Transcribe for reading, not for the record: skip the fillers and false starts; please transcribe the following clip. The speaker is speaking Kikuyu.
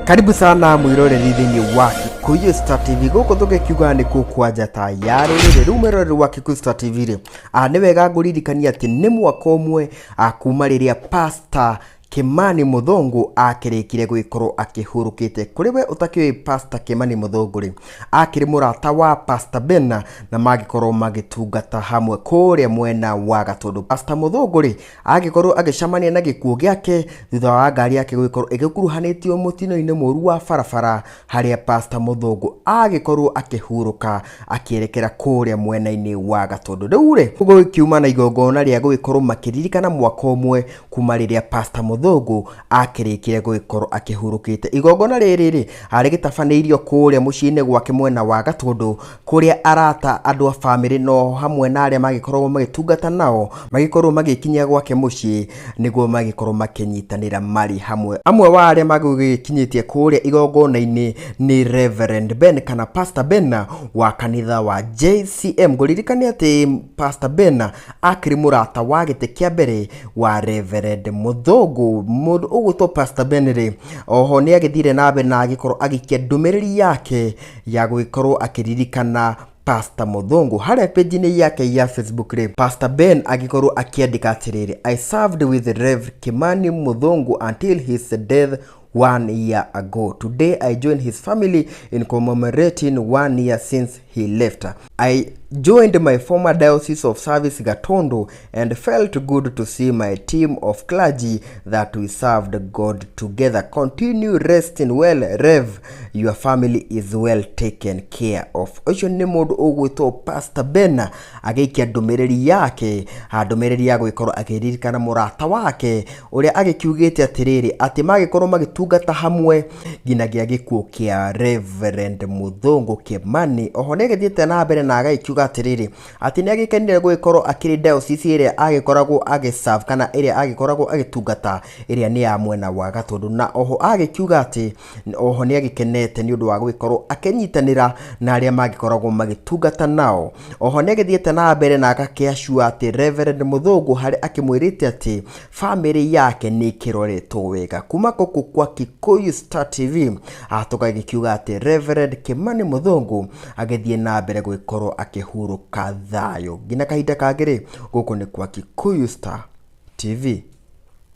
Karibu sana mwiroreri thĩinĩ wa Kikuyu Star TV. Gũkũ tũgĩkiuga nĩ kũ kwa njata ya rũrĩrĩ. Rĩu mwĩroreri wa Kikuyu Star TV rĩ, nĩ wega ngũririkania atĩ nĩ mwaka ũmwe kuma rĩrĩa Pastor Kimani Muthũngũ akĩrĩkire gũgĩkorwo akĩhurũkĩte. Kũrĩ we ũtakĩũĩ Pastor Kimani Muthũngũ rĩ, akĩrĩ mũrata wa Pastor Ben na magĩkorwo magĩtungata hamwe kũrĩa mwena wa Gatũndũ. Pastor Muthũngũ rĩ, agĩkorwo agĩcemania na gĩkuũ gĩake thutha wa ngari yake gũgĩkorwo ĩgĩkuruhanĩtio mũtino-inĩ mũru wa barabara harĩa Pastor Muthũngũ agĩkorwo akĩhurũka akĩerekera kũrĩa mwena-inĩ wa Gatũndũ. Rĩu rĩ, gũgĩkiuma na igongona rĩa gũgĩkorwo makĩririkana mwaka ũmwe kuma rĩrĩa Pastor Muthũngũ akĩrĩkire gũgĩkorwo akĩhurũkĩte. Igongona rĩrĩ rĩ, rĩgĩtabanĩirio kũrĩa mũciĩ-inĩ gwake mwena wa Gatũndũ kũrĩa arata, andũ a bamĩrĩ no hamwe na arĩa magĩkoragwo magĩtungata nao magĩkorwo magĩkinyia gwake mũciĩ nĩguo magĩkorwo makĩnyitanĩra marĩ hamwe. Amwe wa arĩa magĩkinyĩtie kũrĩa igongona-inĩ nĩ Reverend Ben kana Pastor Ben wa kanitha wa JCM. Ngũririkania atĩ Pastor Ben akĩrĩ mũrata wa gĩtĩ kĩa mbere wa Reverend Muthũngũ. Mũndũ ũgwĩtwo Pastor Ben rĩ, oho nĩ agĩthire na mbere na agĩkorwo agĩikia ndũmĩrĩri yake ya gũgĩkorwo akĩririkana Pastor Muthũngũ harĩa page-inĩ yake ya Facebook rĩ, Pastor Ben agĩkorwo akĩandĩka atĩrĩrĩ, I served with Rev Kimani Muthũngũ until his death 1 year ago. Today I join his family in commemorating 1 year since he left. I joined my former diocese of service Gatundu and felt good to see my team of clergy that we served God together. Continue resting well, Rev. Your family is well taken care of. Ũcio nĩ mũndũ ũgwĩtwo Pastor Ben agĩikia ndũmĩrĩri yake, ndũmĩrĩri ya gũgĩkorwo akĩririkana mũrata wake ũrĩa agĩkiugĩte atĩrĩrĩ atĩ magĩkorwo magĩtungata hamwe nginyagia gĩkuũ kĩa Reverend Muthũngũ Kimani. Oho nĩ agĩthiĩte na mbere na agagĩkiuga atĩrĩrĩ atĩ nĩ agĩkenire gũgĩkorwo akĩrĩ diocese ĩrĩa agĩkoragwo agĩserve kana ĩrĩa agĩkoragwo agĩtungata ĩrĩa nĩ ya mwena wa Gatũndũ, na oho agĩkiuga atĩ oho nĩ agĩkenete nĩ ũndũ wa gũgĩkorwo akĩnyitanĩra na arĩa magĩkoragwo magĩtungata nao. Oho nĩ agĩthiĩte na mbere na agakĩacua atĩ Reverend Muthũngũ harĩa akĩmwĩrĩte atĩ bamĩrĩ yake nĩ ĩkĩroretwo wega. Kuma gũkũ kwa Kikuyu Star TV tũgagĩkiuga atĩ Reverend Kimani Muthũngũ agĩthiĩ na mbere gũgĩkorwo akĩhurũka thayũ. Nginya kahinda kangĩ rĩ, gũkũ nĩ kwa Kikuyu Star TV.